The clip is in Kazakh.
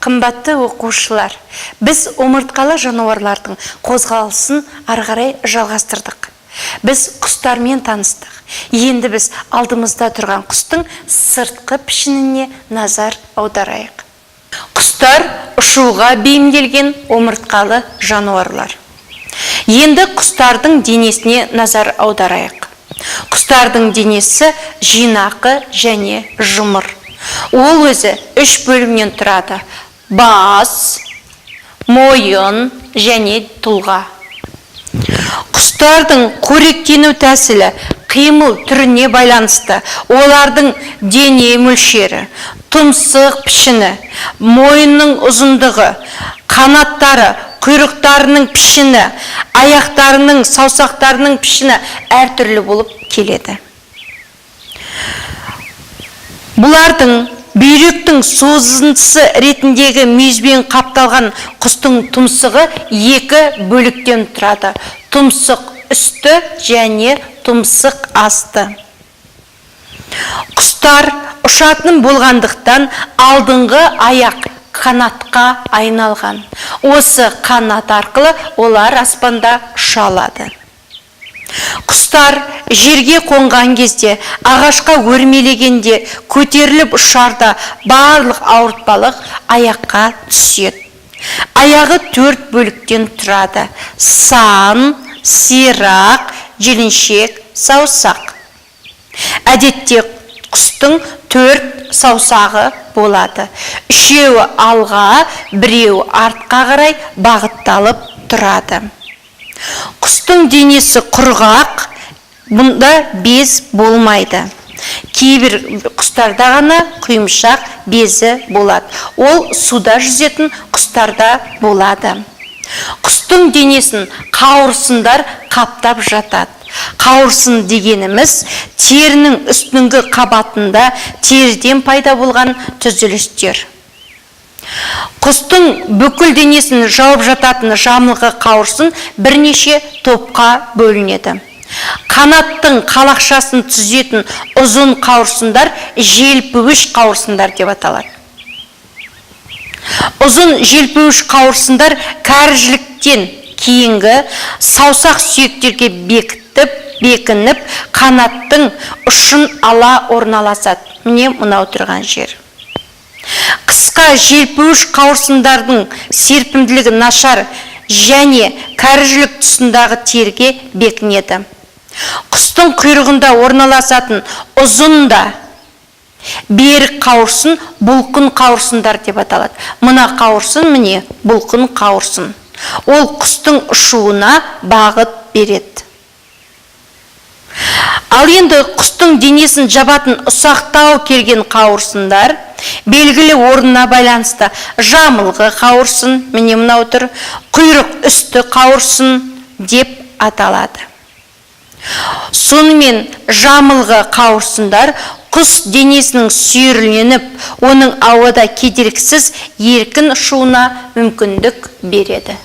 Қымбатты оқушылар, біз омыртқалы жануарлардың қозғалысын ары қарай жалғастырдық. Біз құстармен таныстық. Енді біз алдымызда тұрған құстың сыртқы пішініне назар аударайық. Құстар ұшуға бейімделген омыртқалы жануарлар. Енді құстардың денесіне назар аударайық. Құстардың денесі жинақы және жұмыр. Ол өзі үш бөлімнен тұрады: бас, мойын және тұлға. Құстардың қоректену тәсілі қимыл түріне байланысты. Олардың дене мөлшері, тұмсық пішіні, мойнының ұзындығы, қанаттары, құйрықтарының пішіні, аяқтарының, саусақтарының пішіні әртүрлі болып келеді. Бұлардың бүйректің созындысы ретіндегі мүйізбен қапталған құстың тұмсығы екі бөліктен тұрады: тұмсық үсті және тұмсық асты. Құстар ұшатын болғандықтан, алдыңғы аяқ қанатқа айналған. Осы қанат арқылы олар аспанда ұша алады. Құстар жерге қонған кезде, ағашқа өрмелегенде, көтеріліп ұшарда барлық ауыртпалық аяққа түседі. Аяғы төрт бөліктен тұрады: сан, сирақ, желіншек, саусақ. Әдетте құстың төрт саусағы болады: үшеуі алға, біреуі артқа қарай бағытталып тұрады. Құстың денесі құрғақ, бұнда без болмайды. Кейбір құстарда ғана құйымшақ безі болады, ол суда жүзетін құстарда болады. Құстың денесін қауырсындар қаптап жатады. Қауырсын дегеніміз — терінің үстіңгі қабатында теріден пайда болған түзілістер. Құстың бүкіл денесін жауып жататын жамылғы қауырсын бірнеше топқа бөлінеді. Қанаттың қалақшасын түзетін ұзын қауырсындар желпуіш қауырсындар деп аталады. Ұзын желпуіш қауырсындар кәрі жіліктен кейінгі саусақ сүйектерге бекітіп, бекініп, қанаттың ұшын ала орналасады. Міне, мынау тұрған жер. Қысқа желпуіш қауырсындардың серпімділігі нашар және кәрі жілік тұсындағы теріге бекінеді. Құстың құйрығында орналасатын ұзын да берік қауырсын бұлқын қауырсындар деп аталады. Мына қауырсын, міне, бұлқын қауырсын. Ол құстың ұшуына бағыт береді. Ал енді құстың денесін жабатын ұсақтау келген қауырсындар белгілі орнына байланысты жамылғы қауырсын, міне, мынау тұр, құйрық үсті қауырсын деп аталады. Сонымен, жамылғы қауырсындар құс денесінің сүйірленіп, оның ауада кедергісіз еркін ұшуына мүмкіндік береді.